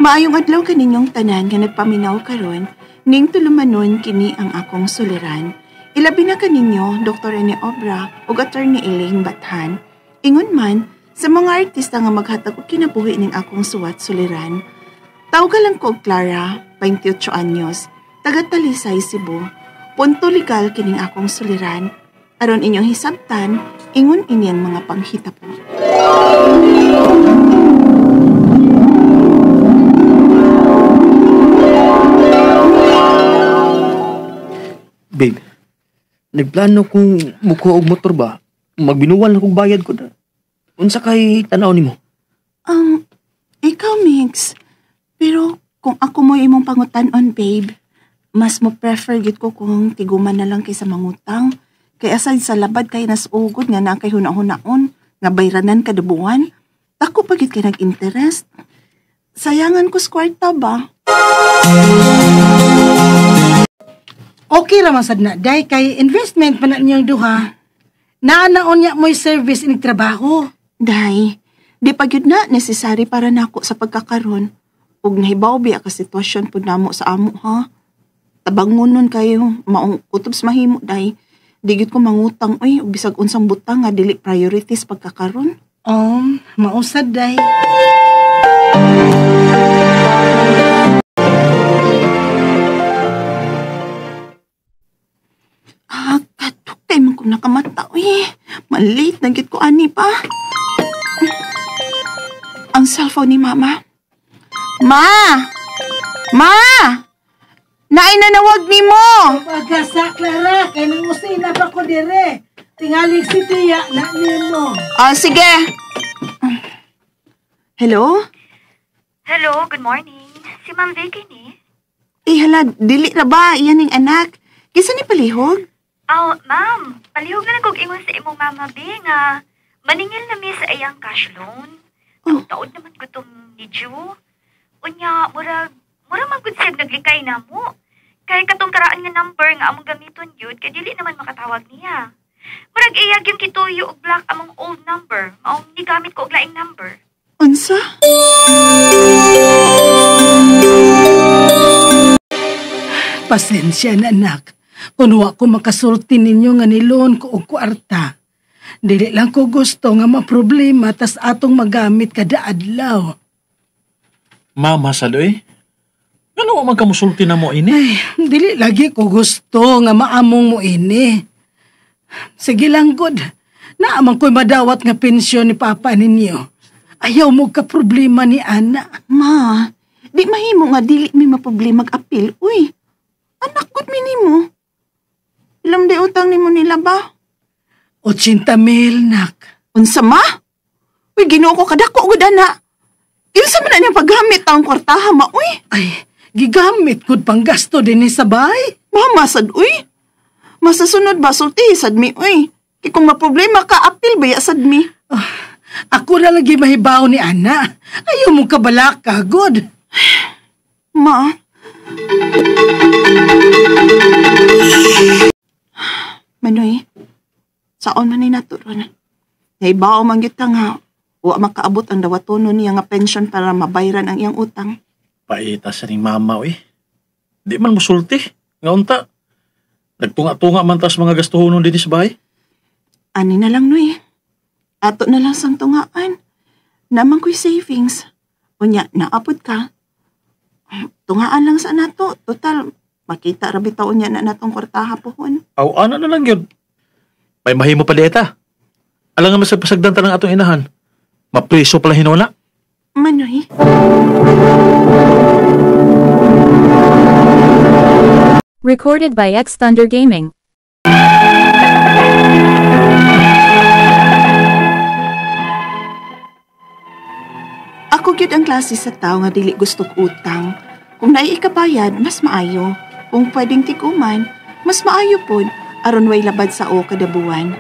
Maayong adlaw kaninyong tanan nga nagpaminaw karon, ning tulumanon kini ang akong suliran. Ilabi na kaninyo Dr. Rene Obra ug Attorney Elaine Bathan. Ingon man sa mga artista nga maghatag og kinabuhi ning akong suwat suliran. Tawga lang ko og Clara, 28 anyos, taga Talisay, Cebu. Punto legal kining akong suliran. Aron inyong hisabtan, ingon ini ang mga panghitabo. Babe, nagplano kong mukuha og motor ba? Magbinuwal na kong bayad ko na. Unsa kay tanaw nimo? Ikaw, Mix. Pero kung ako mo imong pangutan-on, babe, mas mo prefer gid ko kung tiguman na lang kaysa mangutang. Kay aside sa labad kay nasugod nga na kay huna-hunaon, nga bayranan kada buwan, dako pa gid kay nag-interest. Sayangan ko sa kwarta ba? Okay ra man sad na, day kay investment pa na ninyong duha. Naa-naon niya mo'y service inig trabaho. Day, di pa gyud na necessary para nako sa pagkakaron. Ug nahibaw biya ka sitwasyon pud namo sa amo ha. Tabangonon kayo, maong kutob sa mahimo day. Di gyud ko mangutang oy ug bisag unsang butang nga dili priorities pagkakaron. Mausad day. Ah, katukay man ko nakamata oy. Malate na gyud ko ani pa. Ang cellphone ni Mama. Ma! Ma! Naay nanawag nimo! Pagasa, Clara, kay nangusina pa ko dire. Tingalig si Tia, na nimo. Ah, sige. Hello? Hello, good morning. Si Ma'am Vicky ni? Eh, hala, dili ra ba? Iyan ning anak. Kinsa ni palihog? Oh, ma'am, palihog na lang kog ingon sa imong mama, B, nga maningil na mi sa iyang cash loan. Oh. Taod naman gutom ni Ju. Unya, murag man gud siya naglikay na mo. Kay katong karaan nga number nga among gamiton yun, kay dili naman makatawag niya. Murag iyag yung kituyo og block among old number. Maong ni gamit ko og laing number. Unsa? Pasensya na, anak. Kung wa ko makasulti ninyo nga niloon ko og kwarta. Dili lang ko gusto nga maproblema tas atong magamit kada adlaw. Mama sadoy, ano man kamusulti na mo ini? Ay, dili lagi ko gusto nga maamong mo ini. Sige lang, good. Naaman ko'y madawat nga pensyon ni Papa ninyo. Ayaw mo ka problema ni Ana. Ma, di mahimo nga dili mi maproblema mag-apil. Uy, anak good mi nimo. Ilam di utang nimo nila ba? 80,000, nak. Unsa ma? Uy, Ginoo ko kadako gud ana. Unsa man na niyang paggamit ang kwartaha ma, uy? Ay, gigamit gud panggasto dinhi sa bahay. Mama sad, uy. Masasunod ba sulti sad mi, uy. Kay kung maproblema ka, apil baya sad mi. Oh, ako na lagi mahibaw ni Ana. Ayaw mo kabalaka, good. Ma. Manoy, saon man ni naturon. Nahibaw man gyud ta nga wa makaabot ang dawatono niya nga pension para mabayran ang iyang utang. Paita sa ning mama, uy. Di man musulti. Nga unta. Nagtunga-tunga man tas mga gastuhonon dinhi sa bahay. Ani na lang, Noy. Ato na lang sang tungaan. Naman ko'y savings. Unya, naapod ka. Tungaan lang sa nato. Total, makita ra bitaw unya na natong kwartaha pohon. Aw, ana na lang yun. May mahimo pa dieta. Alam nga masagpasagdan ta ng atong inahan. Mapriso pala hinuna. Manoy. Recorded by X Thunder Gaming. Ako gyud ang klase sa tao nga dili gusto utang. Kung naiikabayad, mas maayo. Kung pwedeng tiguman, mas maayo pod aron way labad sa o kada buwan.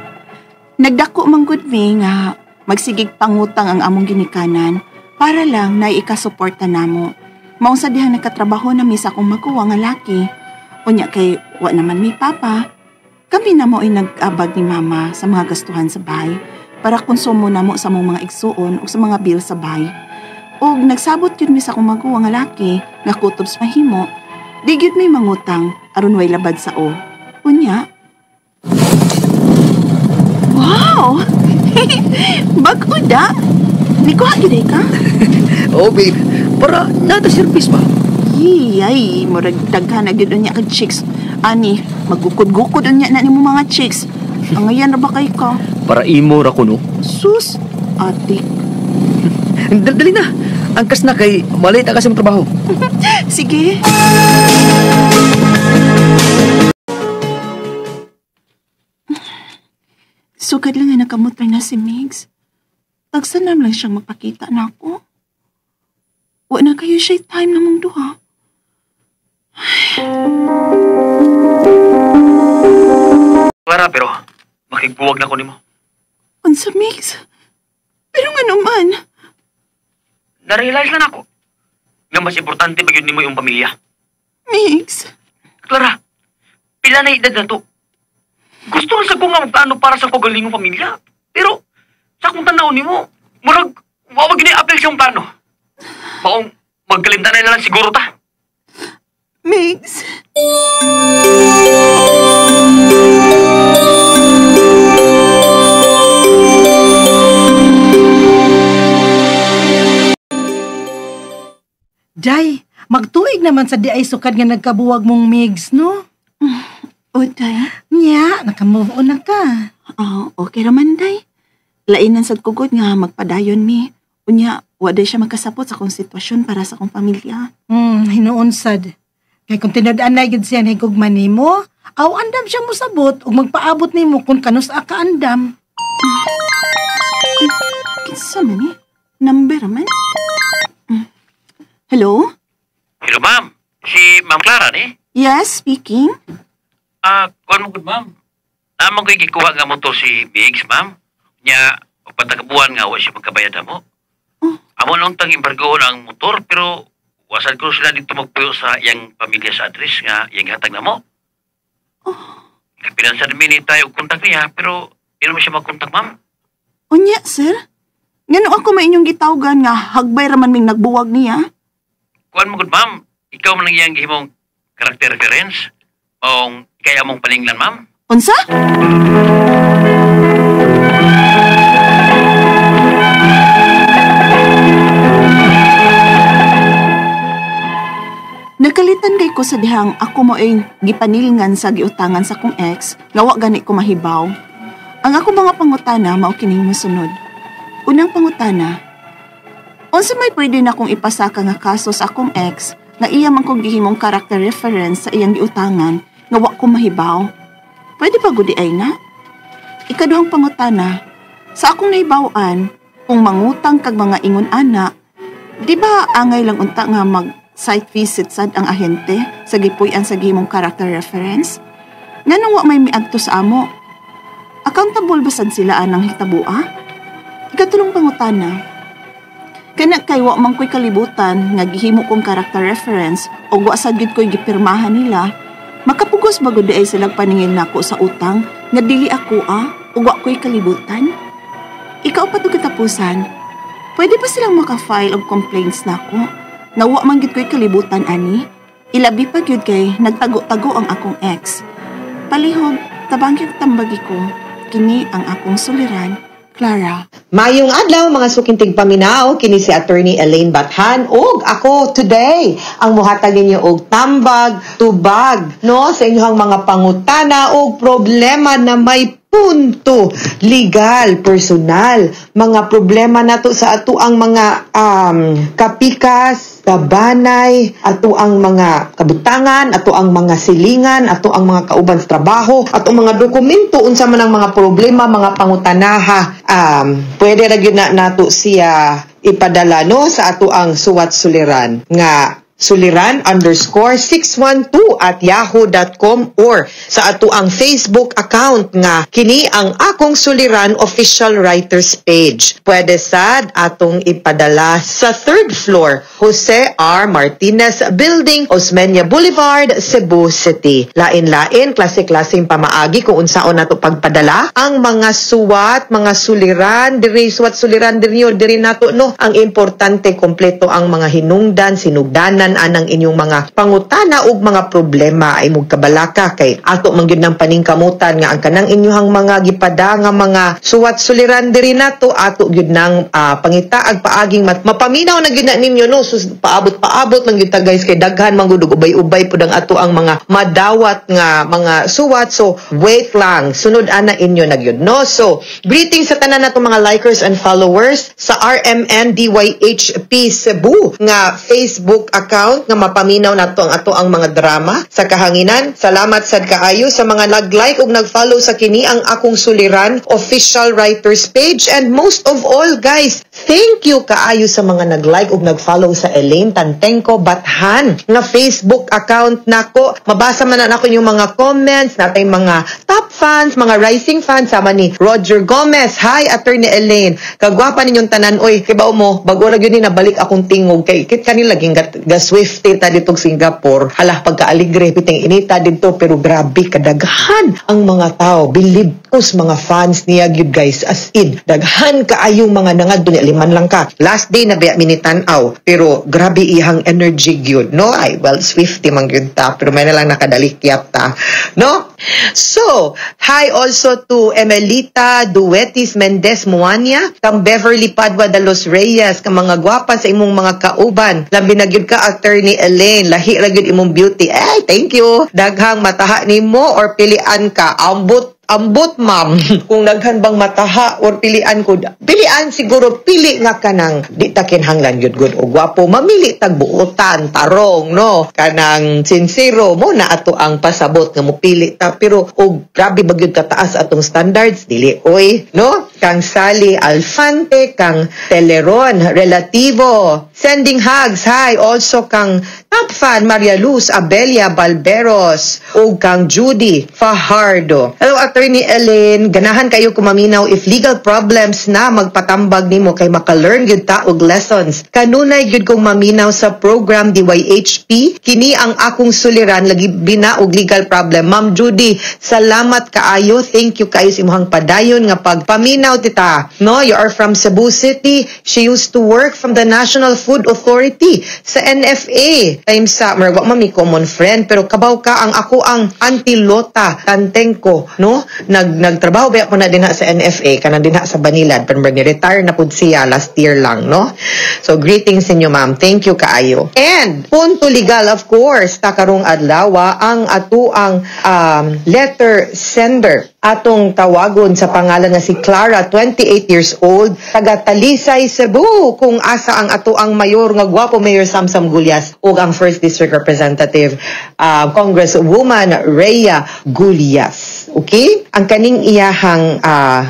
Nagdako man gud mi nga magsigig pangutang ang among ginikanan para lang naiikasuporta namo. Mao sa dihang nakatrabaho na mi sa akong maguwa nga laki. Unya kay wa naman mi papa. Kami na mo ay nag-abag ni mama sa mga gastuhan sa bahay para konsumo namo sa among mga igsuon o sa mga bill sa bahay. Og nagsabot yun mi sa akong maguwang nga laki nga kutob sa mahimo, di gyud may mangutang aron way labad sa o. Unya. Wow! Bag-o da! Nikuha gyud ay ka? Oh, babe. Para nata service ba? Yay, murag daghan na gyud unya kag chicks. Ani, magukod-gukod unya na nimo mga chicks. Angayan ra ba kay ka? Para imo ra ko, no? Sus, atik. Dali na. Angkas na kay malate na kasi mong trabaho. Sige. Sukad lang nga nakamotor na si Migs. Tagsanam lang siyang magpakita na ako. Wa na kayo siya time na mong duha. Clara, pero makigbuwag na ko nimo. Unsa, Migs? Pero nga naman. Na-realize na nako nga mas importante ba yun nimo yung pamilya. Migs. Clara, pila na edad na to. Gusto rin sa ko nga magplano para sa kagalingong pamilya. Pero sa akong tanaw nimo, murag wawag ni apel siyang plano. Maong magkalimtan na lang siguro ta. Migs. Day, magtuig naman sa di ay sukad nga nagkabuwag mong Migs, no? O, Day. Nya, nakamove on na ka. Oh, okay raman, Day. Lainan sad kugod nga magpadayon mi. Unya, wa day siya magkasapot sa akong sitwasyon para sa akong pamilya. Hinuon sad. Kay kung tinud-anay gid siya higugma nimo, aw andam siya mosabot ug magpaabot nimo kung kanus a ka andam. Kinsa man ni? Number man? Hello? Hello, ma'am. Si Ma'am Clara, ni? Yes, speaking. Kuan mo gud, ma'am. Namang ko'y gikuha nga motor si Biggs, ma'am. Nya, pagkakabuan nga, wa siya magkabayad mo. Oh. Amo nung tang embargoon ang motor, pero wasan ko sila dito magpuyo sa iyang pamilya sa address nga iyang hatag na mo. Oh. Pinansan mi ni tayo kontak niya, pero di naman siya magkontak, ma'am. Unya, sir. Ngano ako may inyong gitawgan nga hagbay raman ming nagbuwag niya? Kuan mo gud, ma'am. Ikaw man ang iyang gihimong character reference o kaya mong paninglan, ma'am. Unsa? Nakalitan kay ko sa dihang ako mo ay gipanilngan sa giutangan sa kong ex nga wa gani ko mahibaw. Ang ako mga pangutana mao kining mosunod. Unang pangutana, unsa may pwede na akong ipasaka nga kaso sa akong ex nga iya man kong gihimong character reference sa iyang giutangan nga wa ko mahibaw? Pwede pa gudi ay na? Ikaduhang pangutana, sa akong nahibaw-an, kung mangutang kag mga ingon ana, di ba angay lang unta nga mag site visit sad ang ahente sa gipuy-an sa gihimong character reference? Nganong wa may miadto sa amo? Accountable ba sad sila anang hitabua? Ikatulong pangutana, kana kay wa man ko'y kalibutan nga gihimo kong character reference o wa sad gyud ko'y gipirmahan nila, makapugos ba gud ay silang paningil nako sa utang nga dili ako o wa ko'y kalibutan? Ikaw pa to katapusan, pwede pa silang maka-file og complaints nako nga wa man gyud ko'y kalibutan ani? Ilabi pa gyud kay nagtago-tago ang akong ex. Palihog, tabang gyud tambagi ko, kini ang akong suliran, Clara. Mayong adlaw mga sukintig paminaw, kini si Attorney Elaine Bathan ug ako today ang muhatag ninyo og tambag tubag no sa inyong mga pangutana og problema na may punto legal, personal, mga problema nato sa ato ang mga kapikas, kabanay, ato ang mga kabutangan, ato ang mga silingan, ato ang mga kauban sa trabaho, ato ang mga dokumento unsa man ang mga problema, mga pangutanaha, pwede ra gyud na nato siya ipadala no sa ato ang suwat suliran nga suliran_612@yahoo.com or sa ato ang Facebook account nga kini ang Akong Suliran Official Writers Page. Pwede sad atong ipadala sa third floor, Jose R. Martinez Building, Osmeña Boulevard, Cebu City. Lain-lain, klase-klaseng pamaagi kung unsaon nato pagpadala ang mga suwat, mga suliran, diri suwat suliran diri diri nato, no. Ang importante, kompleto ang mga hinungdan, sinugdanan anang inyong mga pangutana ug mga problema ay mugkabalaka kay ato man gyud ng paningkamutan nga ang kanang inyong mga gipada nga mga suwat suliran diri nato, ato gyud nang pangitaag paaging mapaminaw na gyud na ninyo, no. So, paabot-paabot man gyud ta, guys, kay daghan man gud ug ubay-ubay pud ang ato ang mga madawat nga mga suwat. So wait lang, sunod ana inyo na gyud, no. So greetings sa tanan nato mga likers and followers sa RMN DYHP Cebu nga Facebook account nga mapaminaw nato ang ato ang mga drama sa kahanginan. Salamat sad kaayo sa mga nag-like ug nag-follow sa kini ang Akong Suliran Official Writers Page, and most of all, guys, thank you kaayo sa mga nag-like ug nag-follow sa Elaine Tantengco Bathan nga Facebook account nako. Mabasa man na nako yung mga comments natay, mga top fans, mga rising fans sama ni Roger Gomez. "Hi, Attorney Elaine. Kagwapa ninyong tanan oy." Kibaw mo, bago ra gyud ni nabalik akong tingog kay kit kanila ging ga Swiftie ta dito Singapore. Hala, pagkaaligre piting inita didto, pero grabe kadaghan ang mga tao. Believe ko sa mga fans niya gyud, guys, as in daghan kaayong mga nangadto ni liman lang ka. Last day na biya minitan-aw, pero grabe ihang energy gyud, no. Ay, well, Swiftie man gyud ta, pero may na lang nakadalikyap ta, no. So hi also to Emelita Duetis Mendez Muania, kang Beverly Padua de los Reyes, kang mga gwapa sa imong mga kauban. "Labi na gyud ka, Attorney Elaine, lahi ra gyud imong beauty." Ay, thank you. "Daghang mataha nimo or pilian ka?" Ambot, ambot, ma'am. Kung daghan bang mataha or pilian ko, pilian siguro, pili nga kanang di ta kinahanglan gyud gud og gwapo. Mamili tag buotan, tarong, no, kanang sincero mo na ato ang pasabot nga mopili ta, pero og grabe ba gyud kataas atong standards, dili oy, no. Kang Sally Alfante, kang Teleron Relativo, sending hugs. Hi also kang top fan Maria Luz Abelia Balberos ug kang Judy Fajardo. "Hello, Attorney Elaine, ganahan kayo kumaminaw if legal problems na magpatambag nimo kay maka-learn gyud ta og lessons. Kanunay gyud kong maminaw sa program DYHP, kini ang Akong Suliran, lagi bina og legal problem." Ma'am Judy, salamat kaayo. Thank you kaayo sa imong padayon nga pagpaminaw, tita. No, you are from Cebu City. She used to work from the National Food Authority sa NFA. Time sa murag wa man mi common friend, pero kabaw ka ang ako ang Auntie Lota Tantengco, no? Nagtrabaho ba po na dinha sa NFA kanang dinha sa Banilad, pero murag ni-retire na pud siya last year lang, no? So greetings inyo, ma'am. Thank you kaayo. And Punto Legal, of course, ta karong adlaw ang ato ang letter sender, atong tawagon sa pangalan nga si Clara, 28 years old, taga Talisay, Cebu, kung asa ang ato ang mayor nga gwapo, Mayor Samsam Gullas, ug ang First District Representative, Congresswoman Rhea Gullas. Okay? Ang kaning iyahang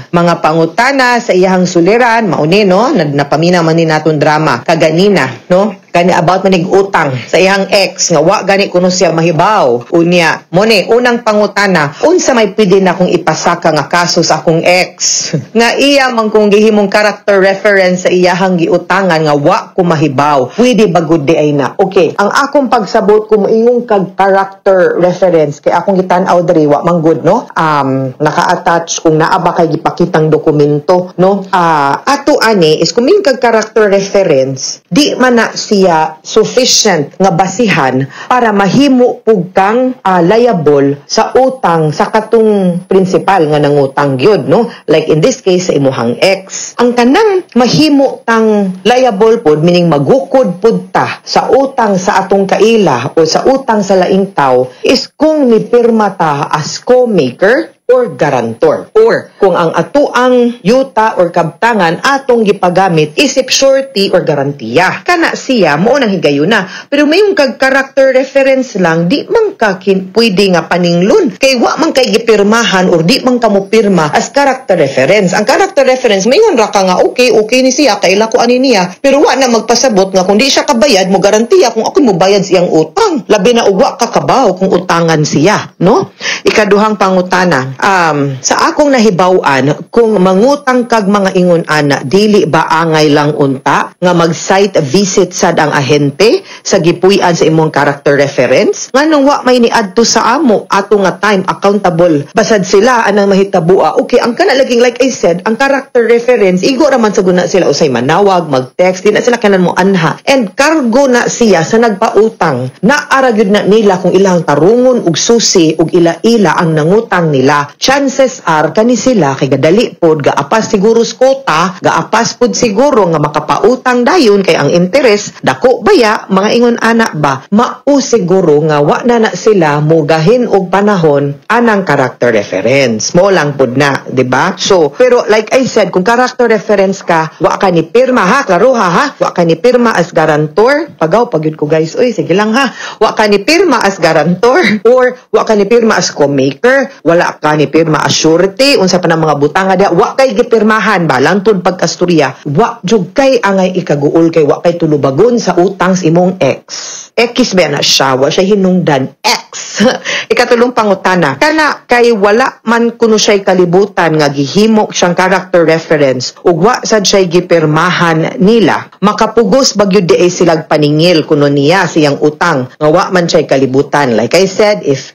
mga pangutana sa iyahang suliran, mauni, no, napamina man ni naton drama kaganina, no? Kani about manig utang sa iyang ex nga wa gani kuno siya mahibaw. Unya, mo ni unang pangutana, unsa may pwede na akong ipasaka nga kaso sa akong ex nga iya man kung gihimong character reference sa iyahang giutangan nga wa ko mahibaw? Pwede ba gud di ay na? Okay, ang akong pagsabot, kung moingon kag character reference, kay akong gitan-aw diri wa man gud, no, naka-attach kung naa ba kay gipakitang dokumento, no. Ato ani is kung kag character reference, di man na siya sufficient nga basihan para mahimo pug kang liable sa utang sa katong principal nga nangutang gyud, no, like in this case sa imuhang ex. Ang kanang mahimo tang liable pod, meaning magukod pud ta sa utang sa atong kaila o sa utang sa laing tawo, is kung mipirma ta as co-maker. or guarantor. Or kung ang atoang yuta or kabtangan atong gipagamit isip surety or garantiya. Kana siya mao nang higayuna. Pero mayong kag character reference lang, di man ka pwede nga paninglon. Kay wa man kay gipirmahan or di man ka mo pirma as character reference. Ang character reference, mayon ra ka nga okay, okay ni siya, kaila ko ani niya, pero wa na magpasabot nga kung di siya kabayad mo garantiya kung ako mo bayad siyang utang. Labi na ug wa ka kabaw kung utangan siya, no? Ikaduhang pangutana, sa akong nahibaw-an, kung mangutang kag mga ingon ana, dili ba angay lang unta nga mag-site visit sad ang ahente sa gipuy-an sa imong character reference? Nganong wa may niadto sa amo ato nga time, accountable basad sila anang mahitabua? Okay, ang kana laging, like I said, ang character reference, igo ra man sa guna sila usay manawag, mag-text, di na sila kanan mo anha, and kargo na siya sa nagpautang. Naara gyud na nila kung ilang tarungon og susi og ila-ila ang nangutang nila. Chances are kani sila kay gadali pod, gaapas siguro sa kota, gaapas pod siguro nga makapautang dayon kay ang interes dako baya, mga ingon ana ba. Mao siguro nga wa na na sila mugahin og panahon anang character reference mo lang pod na, di ba? So pero like I said, kung character reference ka, wa ka ni pirma, ha, klaro ha, ha, wa ka ni pirma as guarantor. Pagaw pagyud ko, guys, oy, sige lang ha. Wa ka ni pirma as guarantor or wa ka ni pirma as co-maker, wala ka ni pirma as surety, unsa pa ng mga butanga diha, wa kay gipirmahan ba, langtod pagkasturya, wa jud kay angay ikaguol kay wa kay tulubagon sa utang sa imong ex. X ba na siya, wa siya hinungdan, ex. Ikatulong pangutana, kana kay wala man kuno siya'y kalibutan nga gihimo siyang character reference ug wa sad siya'y gipirmahan nila, makapugos ba gyud di ay silag paningil kuno niya siyang utang nga wa man siya'y kalibutan? Like I said, if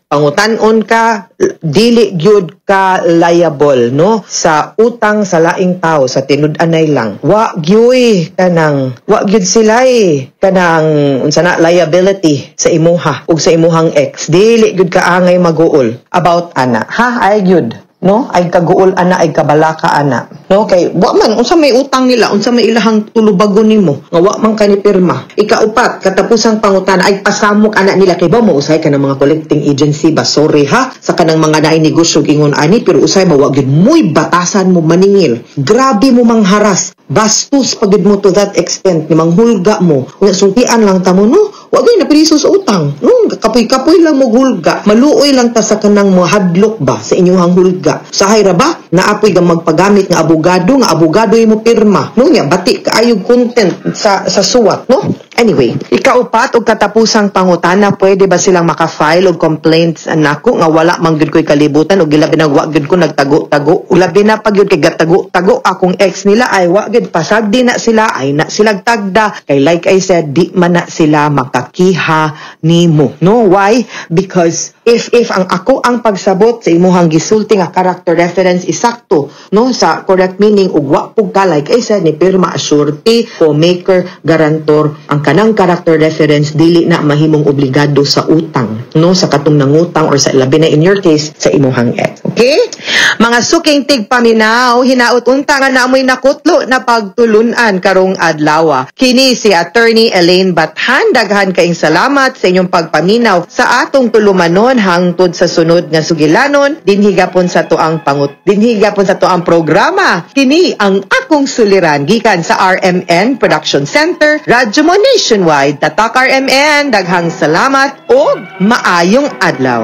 pangutan-on ka, dili gyud ka liable, no, sa utang sa laing tao. Sa tinud-anay lang, wa gyud kanang wa gyud sila eh kanang unsa na liability sa imuha ug sa imuhang ex. Dili gyud ka angay maguol about ana ha, ay gyud, no, ay kaguol ana, ay kabalaka ana, no, kay wa man, unsa may utang nila, unsa may ilahang tulubagon nimo nga wa man ka ni pirma. Ikaupat, katapusang pangutana, ay pasamok ana nila kay ba mo usay ka ng mga collecting agency ba? Sorry ha sa kanang mga naay negosyo ingon ani, pero usay ba wa gyud moy batasan mo maningil. Grabe mo mangharas, bastos pagid mo to that extent ni manghulga mo. Unya sultian lang ta mo, no, wa gyud napriso sa utang, no? Kapoy-kapoy lang mo hulga, maluoy lang ta sa kanang mo hadlok ba sa inyong hulga. Sahay ra ba naapoy ga magpagamit nga abogado, nga abogado mo pirma, no? Nya bati kaayog content sa suwat, no? Anyway, ikaupat og katapusang pangutana, pwede ba silang maka-file og complaints nako nga wala man gyud ko'y kalibutan og gilabi na wa gyud ko nagtago-tago? Labi na pag gyud kay gatago-tago akong ex nila, ay wa gyud, pasagdi na sila, ay na silag tagda, kay like I said, di man na sila makakiha nimo, no? Why? Because if ang ako ang pagsabot sa imuhang gisulti nga character reference isakto, no, sa correct meaning ug wa pug ka, like I said, ni pirma as surety, co-maker, guarantor, ang kanang character reference dili na mahimong obligado sa utang, no, sa katong nangutang or sa labi na in your case sa imuhang ex. Okay, mga suking tigpaminaw, hinaot unta nga naamoy nakutlo na pagtulunan karong adlaw. Kini si Attorney Elaine Bathan. Daghan kaing salamat sa inyong pagpaminaw sa atong tulumanon. Hangtod sa sunod nga sugilanon dinhi gapon sa tuang pangut dinhi gapon sa tuang programa. Kini ang Akong Suliran gikan sa RMN Production Center, Radyo Mo Nationwide. Tatak RMN. Daghang salamat ug maayong adlaw.